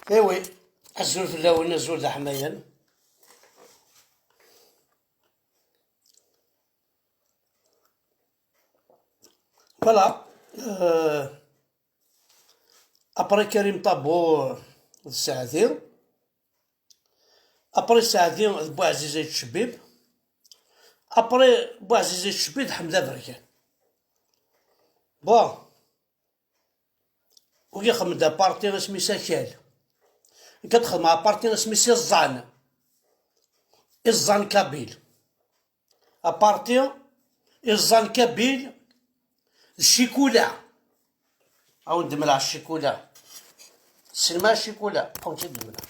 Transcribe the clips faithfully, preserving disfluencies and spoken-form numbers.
Ewi, azul fell-awen, azul d aḥmayan. Voilà. Euh, après Karim Tabou d Saɛdi. Après Saɛdi d Buɛziz Ayt Cbib. Après Buɛziz Ayt Cbib d Ḥmed Aberkan. Bon. Wigi xdem-d aparti isem-is Akal. Nekk ad xedmeɣ aparti isem-is Iẓẓan. Iẓẓan Kabil. Aparti Iẓẓan Kabil d ccikula. Ad wen-d-mleɣ ccikula. Tessnem ccikula? Ad wen-tt-id-mleɣ.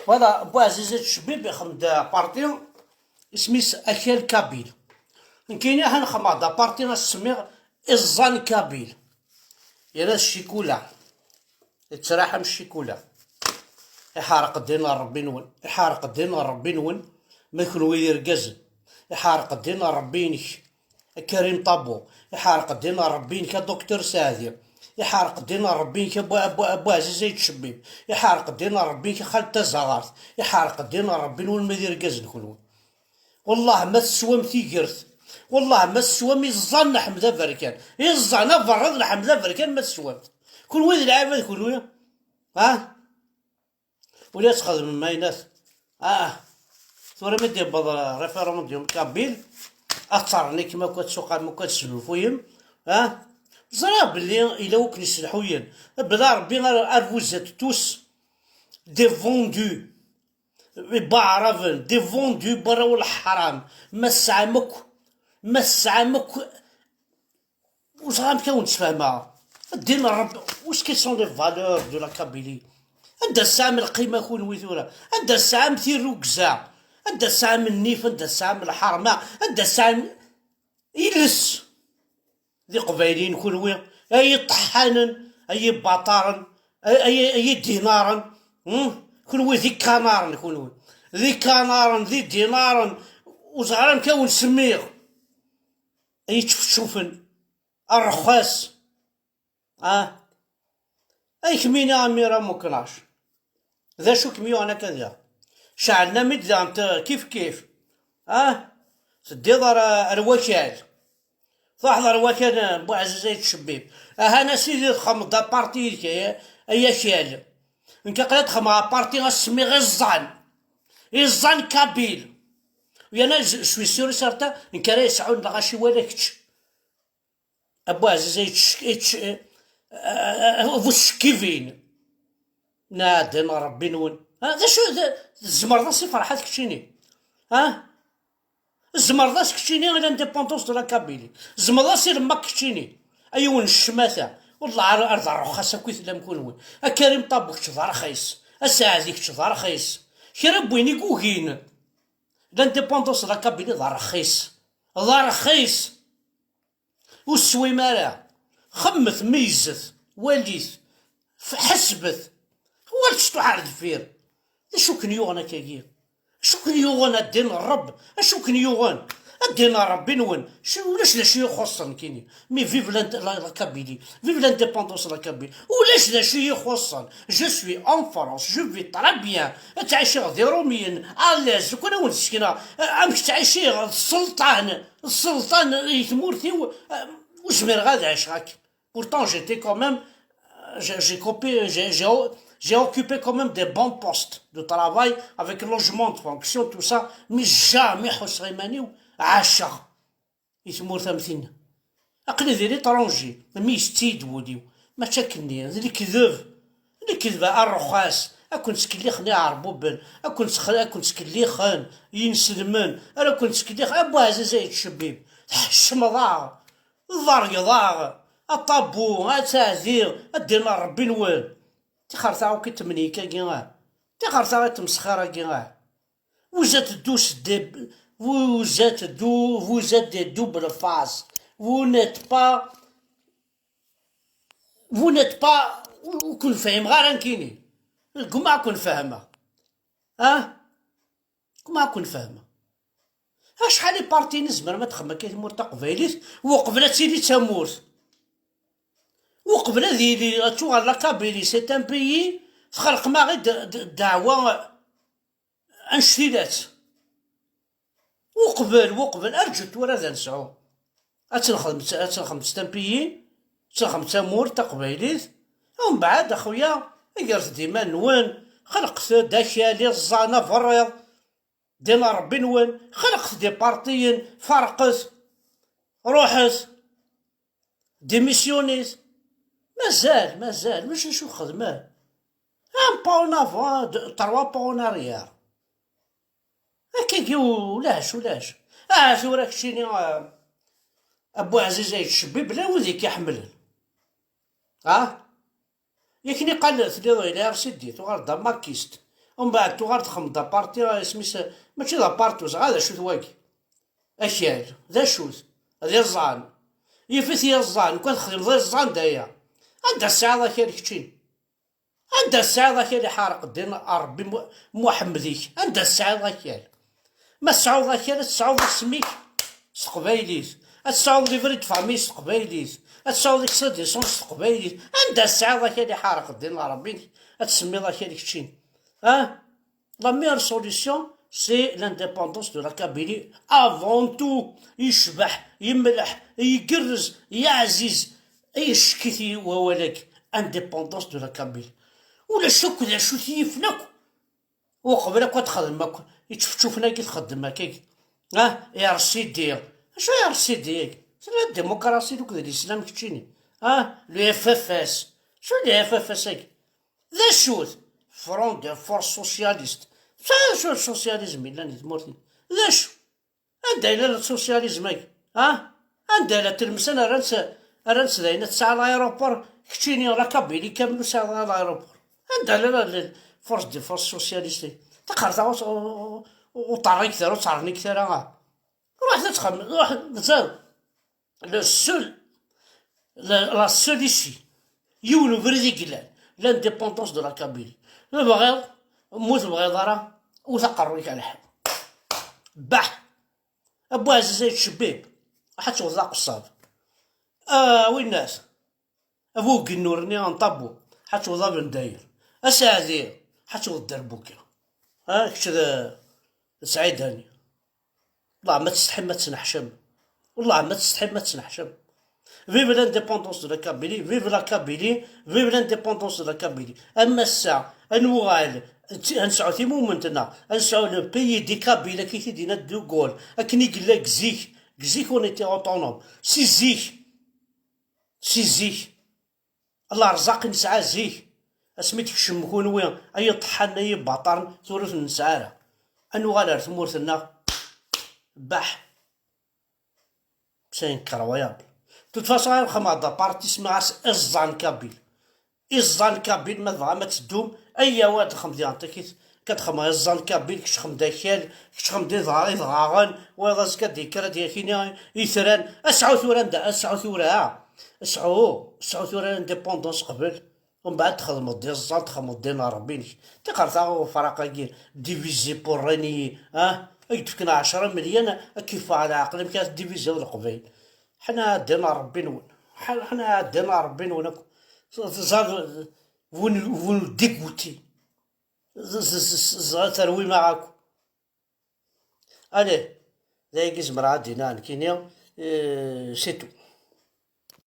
Voilà, Buɛziz Ayt Cbib ixdem-d aparti, isem-is Akal Kabil. Nekkini ad nxedmeɣ-d aparti ad s-semmiɣ Iẓẓan Kabil. Yerna d ccikula. Yettraḥ am ccikula. Iḥerq ddin n Ṛebbi-nwen. Iḥerq ddin n Ṛebbi-nwen. Ma kenwi d irgazen, iḥerq ddin n Ṛebbi-inek, a Karim Tabou. Iḥerq ddin n Ṛebbi-inek, a Docteur Saɛdi. Iḥerq ddin n Ṛebbi-inek, a Bu-, a Bu-, a Buɛziz Ayt Cbib. Iḥerq ddin n Ṛebbi-inek, a Xaled Tazaɣart. Iḥerq ddin n Ṛebbi-nwen ma d irgazen kenwi. Wellah ma teswam tigert, wellah ma teswam iẓẓan n Ḥmed Aberkan, iẓẓan aberriḍ n Ḥmed Aberkan ma teswam-t. Kunwi d lɛibad kunwi, ha? Ula ad txedmem ayennat, ah, tura mi d-yewweḍ, euh, référendum kabyle, ad ternikem akk, ad tuqamem akk, ad tesnulfuyem, ah? Ẓriɣ belli yella wi ken-yesselḥuyen, bla Rebbi ar, ar vous êtes tous des vendus. Ibaɛraben, des vendus, n warraw n leḥram. Ma tesɛam akk, ma tesɛam akk, ur ẓriɣ amek ad wen-d-sfehmeɣ. Ddin n Ṛebbi, où est-ce que sont les valeurs de la Kabylie? Anda tesɛam lqima kunwi tura? Anda tesɛam tirrugza? Anda tesɛam nnif? Anda tesɛam lḥerma? Anda tesɛam iles? D iqbayliyen kunwi, ay iṭeḥḥanen, ay ibaṭaren, ay, ay, ay idinaren, hmm? Kunwi d ikanaren kunwi. D ikanaren, d idinaren, ur ẓriɣ amek ad wen-semmiɣ. Ay ičefčufen, a rrxas. Ah. Ay kemmini a Mira Muklac. D acu kem-yuɣen akka diɣ? Ceɛlen-am-id daɣen t-, kif kif. Ah. Teddiḍ ar, ar wakal. Truḥeḍ ar wakal n Buɛziz Ayt Cbib. Ahan a sidi txedmeḍ aparti yid-k, ay, ay akal. Nekk aql-i ad xedmeɣ aparti ad s-semmiɣ iẓẓan. Iẓẓan kabyle. Yerna je, je suis sûr et certain, nekk ara yesɛun lɣaci wala kečč. A Buɛziz, ay tcek-, ay tc-, eh, eh, eh, bu tcekkivin. Naɛden Ṛebbi-nwen. Ha, d acu, d, tzemreḍ-as i Ferḥat keččini? Ha? Tzemreḍ-as keččini i l'indépendance de la Kabylie? Tzemreḍ-as i Lmak keččini? A yiwen n ccmata. Wellah ar, ar d ṛṛuxas akk i tellam kunwi. A Karim Tabou kečč d arxis. A Saɛdi kečč d arxis. Kra n win i yugin l'indépendance de la Kabylie d arxis. D arxis. Ur teswim ara. Xemmet, meyyzet, walit, f-, ḥesbet. Walit cṭuḥ ar deffir. D acu ken-yuɣen akkagi? Acu ken-yuɣen a ddin n Ṛebb? Acu ken-yuɣen? A ddin n Ṛebbi-nwen. Š-, ulac d acu i ixuṣṣen, kini. Mais vive l'inde-, la, la Kabylie. Vive l'indépendance de la Kabylie. Ulac d acu i ixuṣṣen. Je suis en France. Je vis très bien. Ad ttɛiceɣ di Rumyen. À l'aise. Lukan ad wen-d-sekneɣ, eh, amek ttɛiciɣ d sselṭan. Sselṭan i tmurt-iw, eh, ur zmireɣ ad ɛiceɣ akka. Pourtant, j'étais quand même, euh, j'ai, j'ai coupé, j'ai, j'ai o-, j'ai occupé quand même des bons postes de travail avec logement de fonction, tout ça, mais jamais ḥusseɣ iman-iw ɛaceɣ i tmurt am tin. Aql-i di l'étranger, mi yessetti-d wul-iw. Mačči akkenni, d lekdeb. Lekdeb a ṛṛuxas, ad ken-ttkellixen iɛerbuben, ad ken-ttx-, ad ken-ttkellixen yinselmen, ara ken-ttkellix, a Buɛziz Ayt Cbib, tḥeccmeḍ-aɣ, tḍerrgeḍ-aɣ, a Ṭabu, a Ttaɛdi, a ddin n Ṛebbi-nwen. Tixer taɣuki temniyek-agi, ah. Tixer taɣuki tmesxir-agi, ah. Vous êtes tous des, vous êtes dou-, vous êtes des double face. Vous n'êtes pas, vous n'êtes pas, ur ken-fhimeɣ ara nekkini. Ggumaɣ ad ken-fehmeɣ. Ah? Ggumaɣ ad ken-fehmeɣ. Acḥal ipartiyen i tzemrem ad txedmem akka i tmurt taqbaylit, uqbel ad tili d tamurt? Uqbel ad yili, ad tuɣal la Kabylie, c'est un pays, txelqem-aɣ-id d-, d-, ddeɛwa annect-ilat. Uqbel, uqbel, arǧut tura ad nesɛu. Ad tenxedmet, ad tenxedmet tampiyi, ad tenxedmet tamurt taqbaylit. Umbeɛd, a xuya, gret-d iman-nwen, xelqet-d akal, iẓẓan, aberriḍ, din Ṛebbi-nwen, xelqet-d ipartiyen, ferqet, ruḥet, démissionnez. Mazal, mazal, mačči acu xedmen. Un pas en avant, deux, trois pas en arrière. Akkagi ulac, ulac. Ah, tura keččini, ah, a Buɛziz, ay tcebbi bla wid i k-iḥemmlen. Ah? Yak niqal tliḍ il R C D, tuɣal d amakist. Umbeɛd tuɣal txedmeḍ aparti, ah, isem-is, mačči d aparti, ur ẓriɣ d acu-t wagi. Akal, d acu-t? D iẓẓan. Yif-it yiẓẓan, nekk ad xedmeḍ iẓẓan d aya. Anda tesɛiḍ akal keččini? Anda tesɛiḍ akal iḥerq ddin Ṛebbi Mu-, Muḥemmed-ik? Anda tesɛiḍ akal? Ma tesɛuḍ akal, ad tesɛuḍ isem-ik s teqbaylit. Ad tesɛuḍ livret de famille s teqbaylit. Ad tesɛuḍ extrait de naissance s teqbaylit. Anda tesɛiḍ akal iḥerq ddin Ṛebbi-k, ad tsemmiḍ akal keččini? Ah? La meilleure solution, c'est l'indépendance de la Kabylie avant tout. Yecbeḥ, yemleḥ, igerrez, yeɛziz, yeckit i wawal-agi, indépendance de la Kabylie. Ulac akk d acu t-yifen akk. Uqbel akk ad txedmem akk ičefčufen-agi txeddem akkagi. Ah, R C D. Acu R C D-agi? C'est la démocratie d lislam keččini. Ah, le F F S. Acu le F F S-agi? D acu-t? Front de Force Socialiste. D acu socialisme yellan di tmurt-nni? D acu? Anda yella le socialisme-agi? Ha? Anda yella Tlemsan rran-tt, rran-tt d ayen tesɛa l'aéroport, keččini la Kabylie kamel ur tesɛiḍ ara l'aéroport. Anda yella le Force de Force Socialiste? Taqerta ur, ur, ur, ur ṭerrint ara, ur ttɛerniqent ara. Ruḥet ad txemmem, ruḥet, mazal. Le seul, la, la seule issue, yiwen ubrid i yellan, l'indépendance de la Kabylie. Tebɣiḍ, mu tebɣiḍ ara, wwet aqerruy-ik ar lḥiḍ. Baḥ! A Buɛziz ay ttcebbib, ḥa tewwḍeḍ aqeṣṣab. Ah, winnas, a bu ugennur-nni n ṭabu, ḥa tewwḍeḍ abendayer. A Saɛdi, ḥa tewwḍeḍ derbuka. Ah, kečč d, d Sɛidani. Wellah ma tsetḥim ma tesneḥcam. Wellah ma tsetḥim ma tesneḥcam. Vive l'indépendance de la Kabylie, vive la Kabylie, vive l'indépendance de la Kabylie. Am ass-a, ad nuɣal, ad nesɛu timument-nneɣ, ad nesɛu le pays des Kabyles, akka i t-id-yenna De Gaulle, akken i yella deg zik, deg zik on était autonome. Si zik, si zik. Lerẓaq i nesɛa zik, asmi d-tekcem kunwi, ay iṭeḥḥanen, ay ibaṭaren, tura ur ten-nesɛi ara. Ad nuɣal ar tmurt-nneɣ, baḥ. C'est incroyable. De toute façon, ad xedmeɣ-d aparti, smiɣ-as Iẓẓan Kabyle. Iẓẓan Kabyle, ma tebɣam ad teddum, ayaw ad xedmeɣ diɣen takit, ad xedmeɣ Iẓẓan Kabyle, kečč xdem-d akal, kečč xdem-d idɣa-, idɣaɣen, wayeḍ azekka ad d-yekker ad d-yakini itran. Asɛu tura anda, asɛu tura, asɛu, asɛu tura l'indépendance qbel. Umbeɛd txedmeḍ-d iẓẓan, txedmeḍ-d din Ṛebbi-inek. Tiqerta ufraq-agi, divisé pour régner, ah? Ad k-d-fken ɛecra melyan, ad k-iffeɣ leɛqel, amek ara tdiviziḍ Leqbayel? Ḥna ɛeddan ɣer Ṛebbi-nwen. Ḥna, ḥna ɛeddan ɣer Ṛebbi-nwen akk. Teẓẓad, vous nous, vous nous dégoûtez. Ẓ-, ẓ-, ẓ-, ẓ-, terwim-aɣ akk. Allez, d ayagi zemreɣ ad d-iniɣ nekkini, euh, c'est tout.